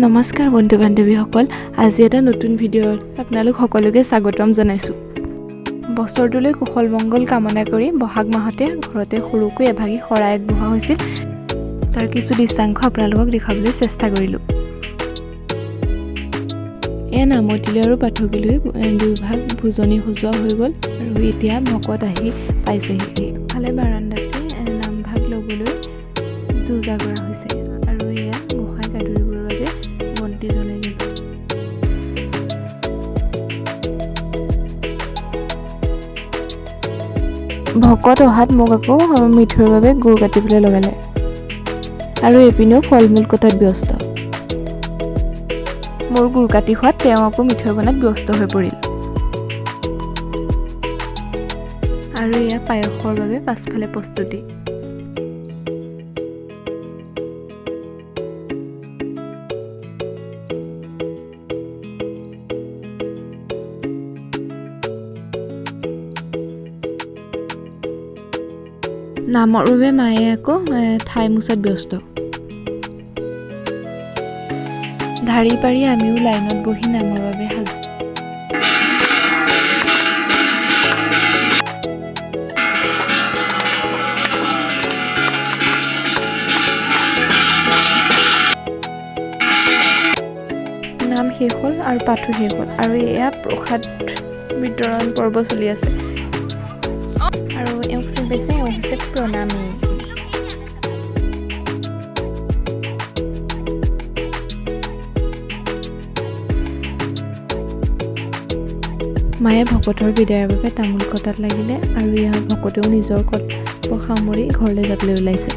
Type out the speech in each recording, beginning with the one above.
নমস্কাৰ বন্ধু বান্ধৱীসকল, আজি এটা নতুন ভিডিঅ'ত আপোনালোক সকলোকে স্বাগতম জনাইছোঁ। বছৰটোলৈ কুশল মংগল কামনা কৰি বহাগ মাহতে ঘৰতে সৰুকৈ এভাগি শৰাই আগবঢ়োৱা হৈছিল। তাৰ কিছু দৃশ্যাংশ আপোনালোকক দেখুৱাবলৈ চেষ্টা কৰিলোঁ। এয়া নামতিলৈ আৰু পাঠকীলৈ দুভাগ ভোজনী সজোৱা হৈ গ'ল আৰু এতিয়া ভকত আহি পাইছেহি। ফালে বাৰাণ্ডাতে নামভাগ ল'বলৈ যো জা কৰা হৈছে আৰু এয়া গোঁসাইক আদৰিবৰ বাবে বন্তি জ্বলাই ল'লোঁ। ভকত অহাত মোক আকৌ মিঠৈৰ বাবে গুৰ কাটিবলৈ লগালে আৰু এইপিনেও ফল মূল কটাত ব্যস্ত। মোৰ গুৰ কাটি খোৱাত তেওঁ আকৌ মিঠৈ বনাত ব্যস্ত হৈ পৰিল। আৰু এয়া পায়সৰ বাবে পাছফালে প্ৰস্তুতি। নামৰ বাবে মায়ে আকৌ ঠাই মোচাত ব্যস্ত। ঢাৰি পাৰি আমিও লাইনত বহি নামৰ বাবে সাজু। নাম শেষ হ'ল আৰু পাঠো শেষ হ'ল আৰু এয়া প্ৰসাদ বিতৰণ পৰ্ব চলি আছে। আৰু এওঁক চিনি পাইছে, এওঁ হৈছে প্ৰণামী। মায়ে ভকতৰ বিদায়ৰ বাবে তামোল কটাত লাগিলে আৰু এয়া ভকতেও নিজৰ কৰ্তব্য সামৰি ঘৰলৈ যাবলৈ ওলাইছে।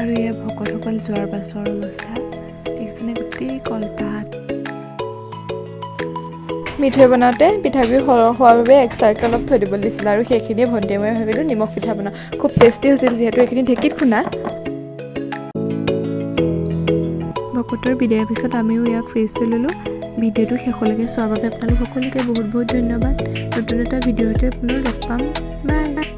আৰু এয়া ভকতসকল যোৱাৰ পাছৰ অৱস্থা দেখিছেনে, গোটেই কলপাত। মিঠৈ বনাওঁতে পিঠাগুড়ি সৰহ হোৱাৰ বাবে এক্সট্ৰাকৈ অলপ থৈ দিব দিছিল আৰু সেইখিনিয়ে ভণ্টিয়ে মই ভাবিলোঁ নিমখ পিঠা বনাওঁ। খুব টেষ্টি হৈছিল, যিহেতু এইখিনি ঢেঁকীত খুন্দা। ভকতৰ বিদায়ৰ পিছত আমিও ইয়াক ফ্ৰেছ হৈ ল'লোঁ। ভিডিঅ'টো শেষলৈকে চোৱাৰ বাবে আপোনালোক সকলোকে বহুত বহুত ধন্যবাদ। নতুন এটা ভিডিঅ'তে পুনৰ লগ পাম। বাই।